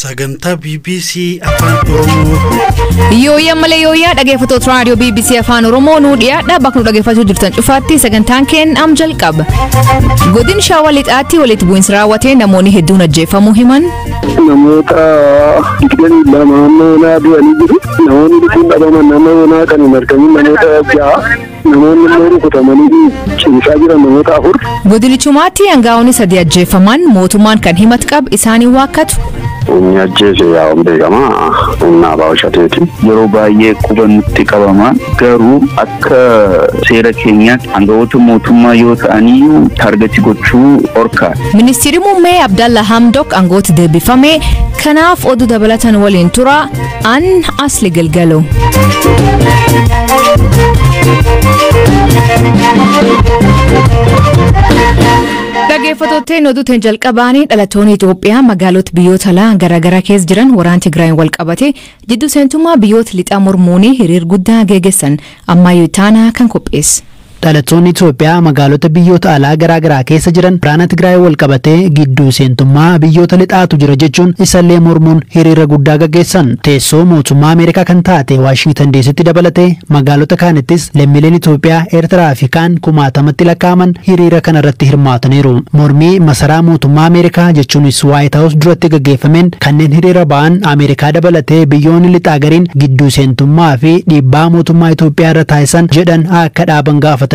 Sagantaa BBC Afaan Oromoo. Yooyyaa malee yooyyaa dhaggeeffattoota raadiyoo BBC Afaan Oromoo nuu dhiyaadha. Bakka nu dhaggeeffachuu jirtan cufaatti sagantaan keenya am jalqaba. Godin Shawaa Lixaatti walitti bu'iinsi raawwatee namoonni hedduun ajjeefamuu himan. Namoota 22 naannoo du'anii jiru. Namoonni lubbuun dhabaman naannoo onaa kan hin argamin namoota 6. Namoonni immoo rukutamanii ciisaa jiran namoota 4. Godinichumaatti hangaa'onni 3 ajjeefaman mootummaan kan himatu qabu isaanii waakkatu. Humni ajjeese yaa'uun beekamaa humna abbaa shateeti. Yeroo baay'ee quba nutti qabama. Garuu akka seera keenyaatti aangawoota mootummaa yoo ta'aniyyuu taargetii gochuu dhorka. Ministeerri muummee Abdalla Hamdok aangooti deebifame. Kanaaf oduu dabalatan waliin tura. An Asli Galgalo. Dhaggeeffattootni oduutiin jalqabaanii dhalattoonni Itoophiyaa magaalota biyyoota alaa garaagaraa keessa jiran waraana Tigraayin wal qabate jiddu seentummaa biyyoota lixaa mormuun hiriir guddaa geggeessan ammayyuu taanaa kan qopheesse. Dhalattoonni Itoophiyaa magaalota biyyoota alaa garaagaraa keessa jiran waraana Tigraay wal qabatee gidduu seentummaa biyyoota lixaatu jira jechuun isallee mormuun hiriira guddaa gaggeessan. Teessoo mootummaa Ameerikaa kan taate Waashingtan DC'tti dabalatee magaalota kaanittis lammiileen Itoophiyaa, Eertiraa fi kaan kumaatamatti lakkaa'aman hiriira kanarratti hirmaataniiru. Mormii masaraa mootummaa Ameerikaa jechuunis Waayit Haawus duratti gaggeeffameen kanneen hiriira ba'an Ameerikaa dabalatee biyyoonni lixaa gariin gidduu seentummaa fi dhiibbaa mootummaa Itoophiyaa irra taasisan jedhan akka dhaaban gaafatan.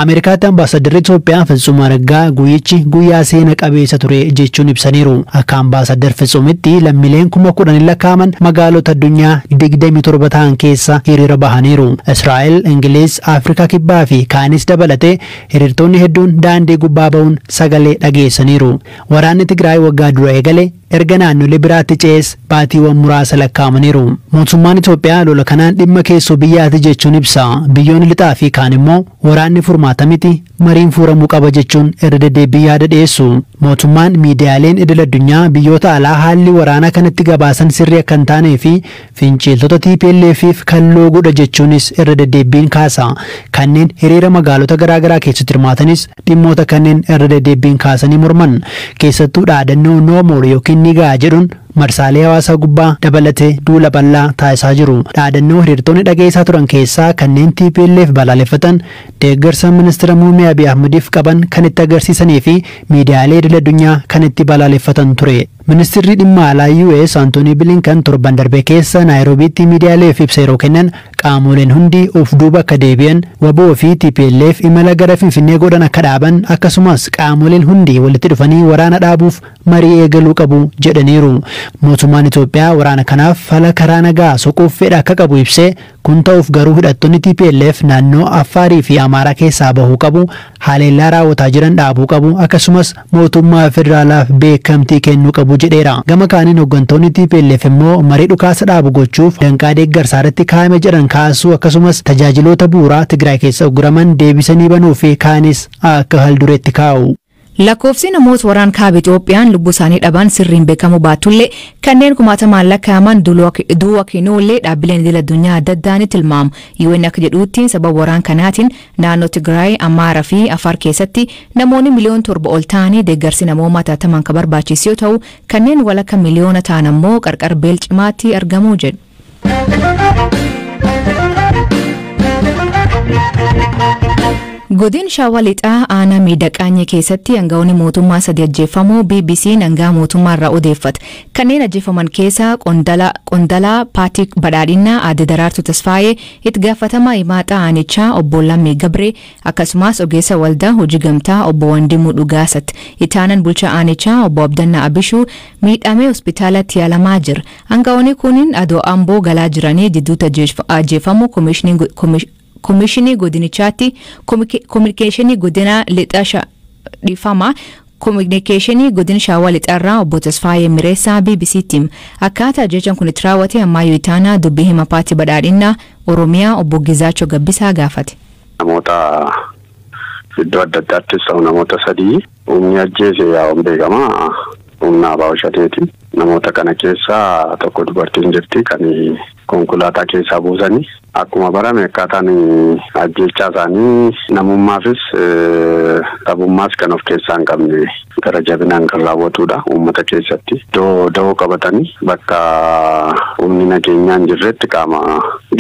Ameerikaatti ambaasadarri Itoophiyaa Fitsum Araggaa guyyichi guyyaa seena qabeessa ture jechuun ibsaniiru. Akka ambaasadar Fitsumitti lammiileen 10,000 lakkaa'aman magaalota addunyaa 27 ta'an keessa hiriira bahaniiru. Israa'el, Ingiliz, Afrikaa Kibbaa fi kaanis dabalatee hiriirtonni hedduun daandii gubbaa ba'uun sagalee dhageessaniiru. Waraanni Tigraay waggaa dura eegale erga naannolee biraatti ce'es baatiiwwan muraasa lakkaa'amaniiru. Mootummaan Itoophiyaa lola kanaan dhimma keessoo biyyaati jechuun ibsa. Biyyoonni lixaa fi kaan immoo waraanni furmaata miti mariin furamuu qaba jechuun irra deddeebii yaada dhiyeessu. Mootummaan miidiyaaleen idil addunyaa biyyoota alaa haalli waraanaa kanatti gabaasan sirrii akka hin taanee fi finciltoota TPLF'if kan looguudha jechuunis irra deddeebiin kaasa. Kanneen hiriira magaalota garaagaraa keessatti hirmaatanis dhimmoota kanneen irra deddeebiin kaasanii morman. Keessattuu dhaadannoo no more yookiin ni ga'a jedhuun marsaalee hawaasaa gubbaa dabalatee duula bal'aa taasisaa jiru. Dhaadannoo hiriirtonni dhageessaa turan keessaa kanneen TPLF balaaleffatan deeggarsa ministeera muummee Abiy Ahmediif qaban kan itti agarsiisanii fi miidiyaalee idil addunyaa kan itti balaaleffatan ture. Ministeerri dhimma alaa US Antoonii Bilinkan torban darbe keessa Naayiroobiitti miidiyaaleef ibsa yeroo kennan qaamoleen hundi of duuba akka deebi'an WBO fi TPLF imala gara Finfinnee godhan akka dhaaban akkasumas qaamoleen hundi walitti dhufanii waraana dhaabuuf marii eegaluu qabu jedhaniiru. Mootummaan Itoophiyaa waraana kanaaf fala karaa nagaa soquuf fedha akka qabu ibsee kun ta'uuf garuu hidhattoonni TPLF naannoo Affaarii fi Amaaraa keessaa bahuu qabu, haleellaa raawwataa jiran dhaabuu qabu akkasumas mootummaa federaalaaf beekamtii kennuu qabu jedheera. Gama kaaniin hooggantoonni TPLF immoo marii dhukaasa dhaabu gochuuf danqaa deeggarsaa irratti kaa'ame jedhan kaasuu akkasumas tajaajiloota bu'uuraa Tigraay keessa ugguraman deebisanii banuu fi kaanis akka haldureetti kaa'u. Lakkoofsi namoota waraan kaaba Itoophiyaan lubbuu isaanii dhaban sirriin beekamu baatullee kanneen kumaatamaan lakkaa'aman du'a kennuullee dhaabbileen idil addunyaa adda addaan tilmaamu. UN akka jedhutti sababa waraan kanaatiin naannoo Tigraay, Amaaraa fi Afaar keessatti namoonni 7 miliyoona ol ta'anii deeggarsi namoomaa taatamaan kan barbaachisu yoo ta'u kanneen walakka miliyoona ta'an ammoo qarqara beela cimaatti argamu jedhu. Godin Shawaa Lixaa aanaa miidhaqaanyee keessatti hangaa'onni mootummaa 3 ajjeefamuu BBC'n hangaa mootummaa irraa odeeffate. Kanneen ajjeefaman keessaa Qondalaa Paatik Badhaadhinaa Aadde Daraartuu Tasfaayee, itti gaafatamaa himaaxaa aanichaa obbo Lammii Gabree akkasumas ogeessa waldaa hojii gamtaa obbo Wandimuu Dhugaasatti. Itti aanaan bulchaa aanichaa obbo Abdannaa Abishuu miidhamee hospitaalatti yaalamaa jira. Hangaa'onni kunin adoo Amboo galaa jiranii jidduutti ajjeefamuu Komishinii godinichaatti kominikeeshinii godina lixa dhiifama kominikeeshinii godina Shawaa Lixaarraa obbo Tasfaayee Mireessaa BBC'tti akkaataa ajjechaan kun itti raawwate ammayyuu itaanaa dubbii hima paartii badhaadhinaa Oromiyaa obbo Gizaachoo Gabbisaa gaafate. Namoota iddoo adda addaattis ta'u namoota 3 humni ajjeese yaa'uun beekamaa Humna ABO Shaneeti. Namoota kana keessaa tokko dubartiin jirti kan konkolaataa keessaa buusanii. Akkuma barame akkaataan ajjeechaa isaanii namummaafis dhabummaas kan of keessaa hin qabne gara jabinaan kan raawwatudha uummata keessatti. Iddoo da'oo qabatanii bakka humni nageenyaa hin jirretti qaama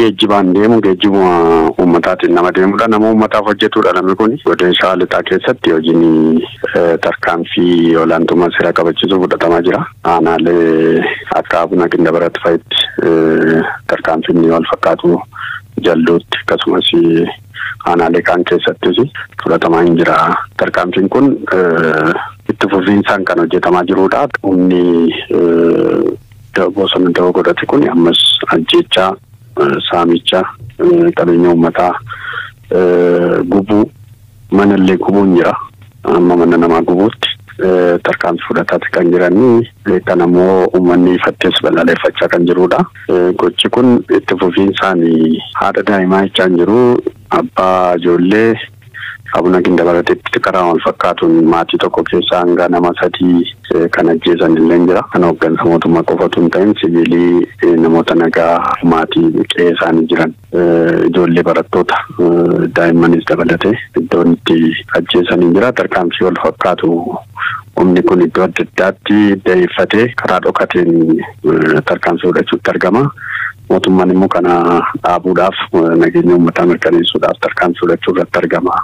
geejjibaan deemu geejjibuma uummataatiin nama deemudha. Nama uummataaf hojjetudha namni kun. Godina Shawaa Lixaa keessatti hojiin tarkaanfii olaantummaa seera kabachiisuu fudhatamaa jira. Aanaalee akka Abuna Gindabarat fa'itti tarkaanfiin wal fakkaatu Jalduutti akkasumas aanaalee kaan keessattis fudhatamaa hin jira. Tarkaanfiin kun itti fufiinsaan kan hojjetamaa jirudha. Humni bosona da'oo godhate kun ammas ajjeechaa, saamicha, qabeenya uummataa gubuu, manallee gubuun jira. Amma mana namaa gubuutti tarkaanfii fudhataati kan jiranii kan ammoo uummanni ifattees balaaleffachaa kan jirudha. Gochi kun itti fufiinsaan haadha daa'imaa jechaa hin jiru. Abbaa ijoollee Abuna Gindabarateetti karaa wal fakkaatuun maatii tokko keessaa hanga nama 3 kan ajjeesan illee jira. Kan hooggansa mootummaa qofatu hin ta'in siviilii namoota nagaa maatii qe'ee isaanii jiran ijoollee barattoota daa'immanis dabalatee iddoon itti ajjeesan jira. Tarkaanfii wal fakkaatu humni kun iddoo adda addaatti da'eeffatee karaa dhokateen tarkaanfii fudhachuutti argama. Mootummaan immoo kana dhaabuudhaaf nageenya uummataa mirkaneessuudhaaf tarkaanfii fudhachuu irratti argama.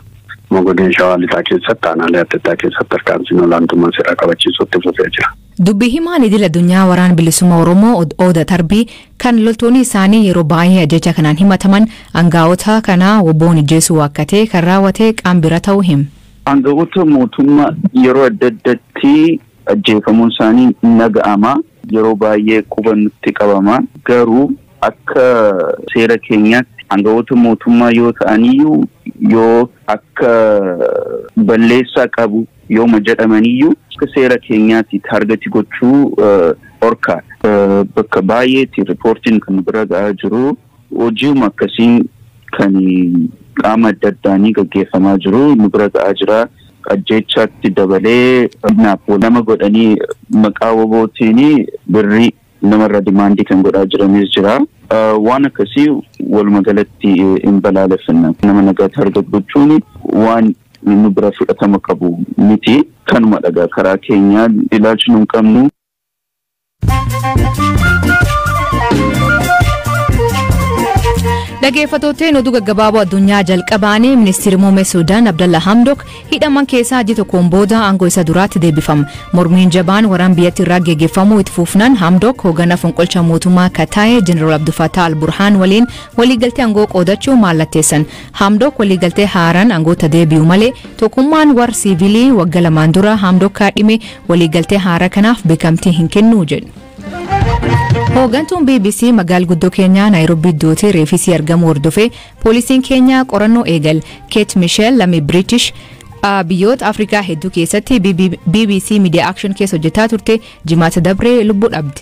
Godina Shawaa Lixaa keessatti aanaalee adda addaa keessatti tarkaanfiin olaantummaa seeraa kabachiisuutti fufee jira. Dubbii himaan idil addunyaa Waraana Bilisummaa Oromoo Oda Tarbii kan loltoonni isaanii yeroo baay'ee ajjecha kanaan himataman aangaa'ota kana WBO'n ijjeesuu waakkatee kan raawwate qaama bira ta'uu hima. Aangaa'ota mootummaa yeroo adda addaatti ajjeefamuun isaanii naga'ama. Yeroo baay'ee quba nutti qabama. Garuu akka seera keenyaatti aangaa'ota mootummaa yoo ta'aniyyuu yoo akka balleessaa qabu yooma jedhamaniyyuu akka seera keenyaatti taargeti gochuu dhorkaadha. Bakka baay'eetti riippoortiin kan bira ga'aa jiru hojiuma akkasiin kan qaama adda addaanii gaggeeffamaa jiru nu bira ga'aa jira. Ajjeechaatti dabalee nama godhanii maqaa WBOtiin birrii namarra dimaandii kan godhaa jiranis jira. Waan akkasii walumaa galatti hin balaaleffanna. Nama nagaa taarget gochuun waan nu bira fudhatama qabu miti. Kanuma dhagaa karaa keenyaa ilaalchi nu hin qabnu. Dhaggeeffattootni oduu gaggabaaboo addunyaa jalqabaanii ministeerri muummee Suudaan Abdalla Hamdok hidhaman keessaa ji'a tokkoon booda aangoo isa duraatti deebifama. Mormiin jabaan waraan biyyattii irraa geggeeffamuu itti fufnaan Hamdok hoogganaa fonqolcha mootummaa akka ta'e Jeneraal Abdul Fattah Al-Burhaan waliin waliigaltee aangoo qoodachuu mallatteessan. Hamdok waliigaltee haaraan aangoota deebi'u malee tokkummaan warra siivilii waggaa lamaan dura Hamdok kaadhime waliigaltee haaraa kanaaf beekamtii hin kennu jedhu. Hooggantuun BBC magaala guddoo Keenyaa Naayiroobii iddootti reefisii argamu hordofee poolisiin Keenyaa qorannoo eegale. Keet Misheel lammii Biriitish biyyoota Afrikaa hedduu keessatti BBC Media Action keessa hojjetaa turte jimaata dabree lubbuu dhabde.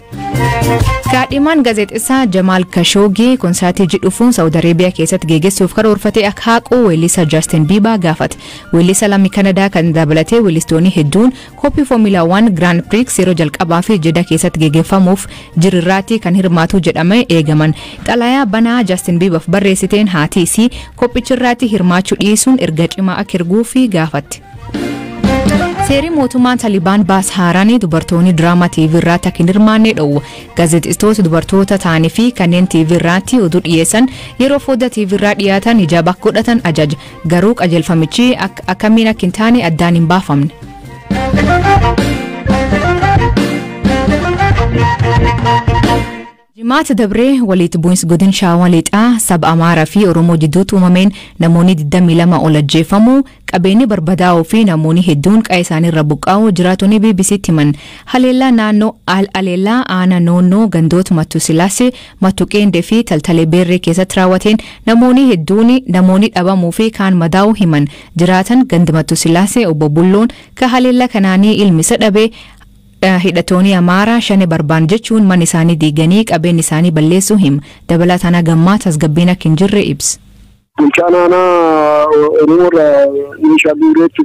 Kaadhimaan gaazexeessaa Jamaal Kashoogii konsaatii jedhufuun Saawud Areebiyaa keessatti geggeessuuf karoorfate akka haqu weellisaa Justin Bieber gaafate. Weellisaa lammii Kanadaa kan dabalatee weellistoonni hedduun koppii Foomulaa 1 Grand Prix yeroo jalqabaa fi Jeddah keessatti geggeeffamuuf jirirraatti kan hirmaatu jedhamee eegaman. Xalayaa banaa Justin Bieberf barreessiteen haati isii kophichirraatti hirmaachuu dhiisuun erga cimaa akka erguufi gaafatte. Seerri mootummaan Taalibaan baas haaraan dubartoonni diraamaa TV irratti akka hin hirmaanne dhowwa. Gaazexeessitoota dubartoota ta'anii fi kanneen TV irratti oduu dhiyeessan yeroo foddaa TV irraa dhiyaatan hijaaba akka godhatan ajaja. Garuu qajeelfamichi akkamiin akka hin taane addaan hin baafamne. Jimaata dabree walitti bu'insi godina Shawaa Lixaa saba Amaaraa fi Oromoo jidduutti uumameen namoonni 22 ol ajjeefamuu qabeenyi barbadaa'uu fi namoonni hedduun qe'ee isaaniirra buqqaa'uu jiraattonni BBCtti himan. Haleellaa naannoo Aleellaa aanaa noonnoo gandoota Mattuu Sillaasee, Mattuu Qeendee fi Taltalee Beerree keessatti raawwateen namoonni hedduun namoonni dhabamuu fi kaan madaa'uu himan. Jiraatan gandi Mattuu Sillaasee obbo Bulloon ka haleellaa kanaanii ilmi isa dhabe hidhattoonni Amaaraa shane barbaan jechuun mana isaanii diiganii qabeenya isaanii balleessuu hima. Dabalataan hagammaa tasgabbiin akka hin jirre ibsa. Bulchaan aanaa Oromoorraa meeshaa guureetti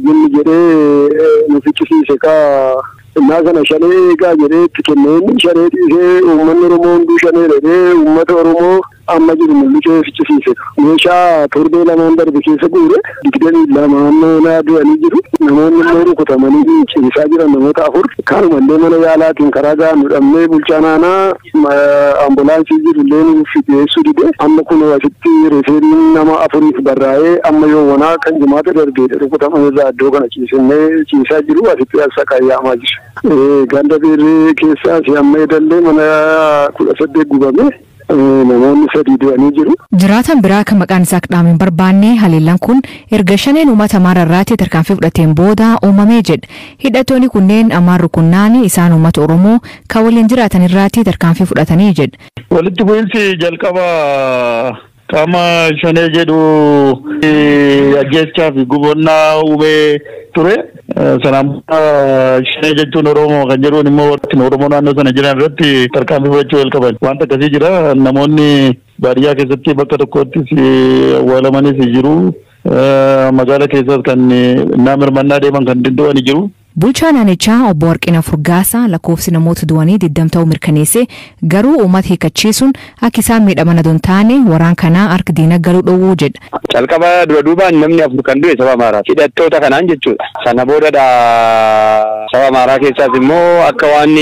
inni jedhee nu fichisiise kaa innaa sana shanee eegaa jedhee itti kennee inni shanee dhiisee uummanni Oromoo hunduu shanee jedhee uummata Oromoo amma jiru mul'isee fichisiise. Meeshaa torbee lamaan darbe keessa guure 22 amma du'anii jiru. Namoonni immoo rukutamanii ciisaa jiran namoota 4 kanumallee mana yaalaatiin karaa gahaan dhabnee bulchaan aanaa ambulaansii jiru illee nuuf dhiyeessuu dide. Amma kun asitti reeferiin nama 4 barraa'ee amma yoowwanaa kan jimaata darbee rukutaman irraa iddoo kana ciisnee ciisaa jiru asitti as qayyaamaa jiru. Ganda beerree keessaa si amma edallee mana 18 gubame. Namoonni 3 du'anii jiru. Jiraatan biraa kan maqaan isaa dhaamee hin barbaanne haleellaan kun erga shaneen uummata Amaara irratti tarkaanfii fudhateen booda uumamee jedha. Hidhattoonni kunneen Amaar rukunnaan isaan uummata Oromoo kan waliin jiraatan irratti tarkaanfii fudhatanii jedha. Walitti bu'iinsi jalqaba qaama shanee jedhu ajjeechaa fi gubannaa uumee ture. Sanaan shanee jechuun Oromoo kan jedhuun immoo Oromoo naannoo sana jiran irratti tarkaanfii fudhachuu jalqaban. Wanta akkasii jira. Namoonni baadiyyaa keessatti bakka tokkottis awwaalamanis jiru. Magaala keessas kan nama hirmannaa deeman kan danda'an jiru. Bulchaan aanichaa obbo Warqina Furgaasaa lakkoofsi namoota du'anii 20 ta'uu mirkaneesse garuu uummata hiikachiisuun akka isaan miidhaman adoo hin taane waraan kanaa harka diina galuu dhowwuu jedha. Calqaba dura duubaan namni 4 kan du'e saba Amaaraa hidhattoota kanaan jechuudha. Sana boodadha saba Amaaraa keessaas immoo akka waan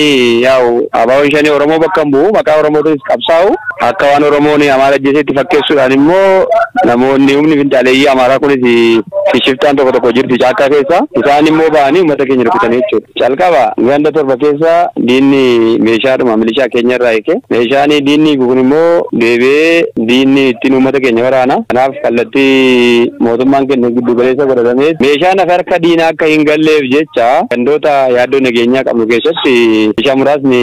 yaa'u abaaboon shanii Oromoo bakka hin bu'u maqaa Oromootis qabsaa'u akka waan Oromoon Amaara ajjeesetti fakkeessuudhaan immoo namoonni humni finxaaleeyyii Amaaraa kunis shiftaan tokko tokko jirti caakkaa keessa isaan immoo ba'anii uummata keenya rukutanii jechuudha. Calqaba ganda 7 keessa diinni meeshaadhuma milishaa keenya irraa hiike meeshaan diinni kun immoo deebi'ee diinni ittiin uummata keenya waraana. Kanaaf kallattii mootummaan keenya giddu galeessa godhatamee meeshaan harka diinaa akka hin galleef jecha gandoota yaaddoo nageenyaa qabnu keessatti meeshaa muraasni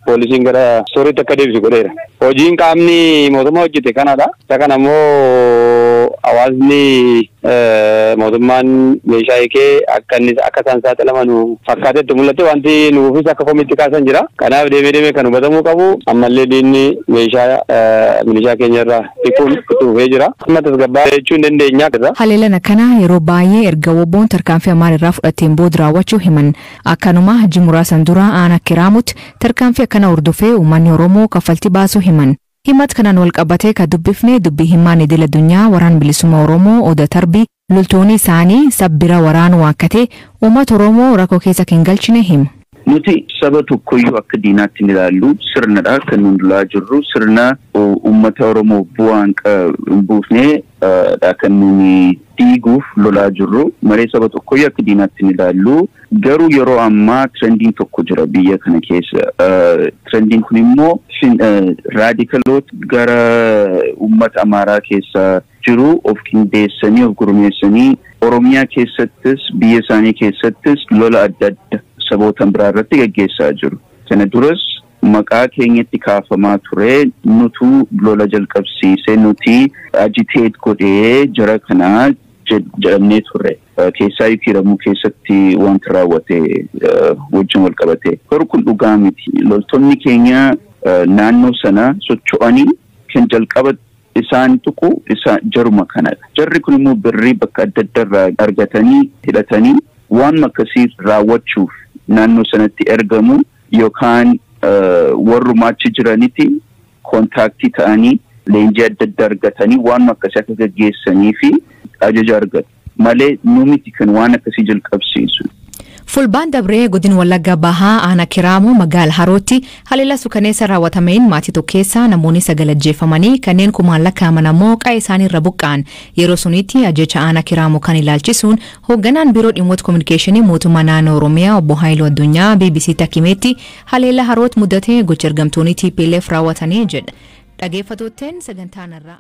poolisiin gara sooriitti akka deebisu godheera. Hojiin qaamni mootummaa hojjete kanadha. Isa kana immoo hawaasni mootummaan meeshaa hiikee akka inni akka isaan saaxilaman fakkaatetti mul'ate wanti nuufis akka komiitti kaasan jira. Kanaaf deemee deemee kan hubatamuu qabu ammallee diinni meeshaa milishaa keenya irraa hiikuun itti fufee jira. Amma tasgabbaa jechuu hin dandeenya. Haleellaan akkanaa yeroo baay'ee erga wobboon tarkaanfii Amaara irraa fudhateen booda raawwachuu himan. Akkanuma ji'a muraasan dura aanaa Kiraamutti tarkaanfii akkana hordofee uummanni Oromoo kaffaltii baasuu himan. Himat kanaan wal qabatee kan dubbifne dubbii himaan idil addunyaa waraan bilisummaa Oromoo Oda Tarbii loltoonni isaanii sabbira waraanuu waakkatee uummata Oromoo rakkoo keessa kan galchine hima. Nuti saba tokkoyyuu akka diinaatti hin ilaallu sirnadha kan nuti lolaa jirru sirna uummata Oromoo bu'aan hin buufne dha kan nuti diiguuf lolaa jirru malee saba tokkoyyuu akka diinaatti hin ilaallu. Garuu yeroo ammaa trendiin tokko jira biyya kana keessa. Trendiin kun immoo raadikaloota gara uummata Amaaraa keessa jiru of qindeessanii of gurmeessanii Oromiyaa keessattis biyya isaanii keessattis lola adda adda saboota biraa irratti gaggeessaa jiru. Sana duras maqaa keenyatti kaafamaa ture nutu lola jalqabsiise nuti agiteet godhee jara kanaa jedhamnee turre. Keessaa Kiiramuu keessatti wanti raawwate wajjin wal qabate. Garuu kun dhugaa miti. Loltoonni keenya naannoo sana socho'anii kan jalqaba isaan tuqu isa jaruma kanadha. Jarri kun immoo birrii bakka adda addaa irraa argatanii hidhatanii waan akkasii raawwachuuf naannoo sanatti ergamu yookaan warrumaa achi jiranitti kontaaktii ta'anii leenjii adda addaa argatanii waan akkasii akka gaggeessanii fi ajaja argatu. Malee numiti kan waan akkasii jalqabsiisu. Fulbaan Dabree godin Wallagga Bahaa aanaa Kiraamuu magaala Harootti haleellaa suukaneessa raawwatameen maatii tokko keessaa namoonni 9 ajjeefamanii kanneen kumaan lakkaa'aman ammoo qa'ee isaanii irra buqqa'an. Yeroo sunitti ajjecha aanaa Kiraamuu kan ilaalchisuun hoogganaan biiroo dhimmoota kominikeeshinii mootummaa naannoo Oromiyaa obbo Haayiluu Addunyaa BBC Takimeetti haleellaa Harootti mudate gocha ergamtoonni TPLF raawwatanii jedha. Dhaggeeffattootteen sagantaan irraa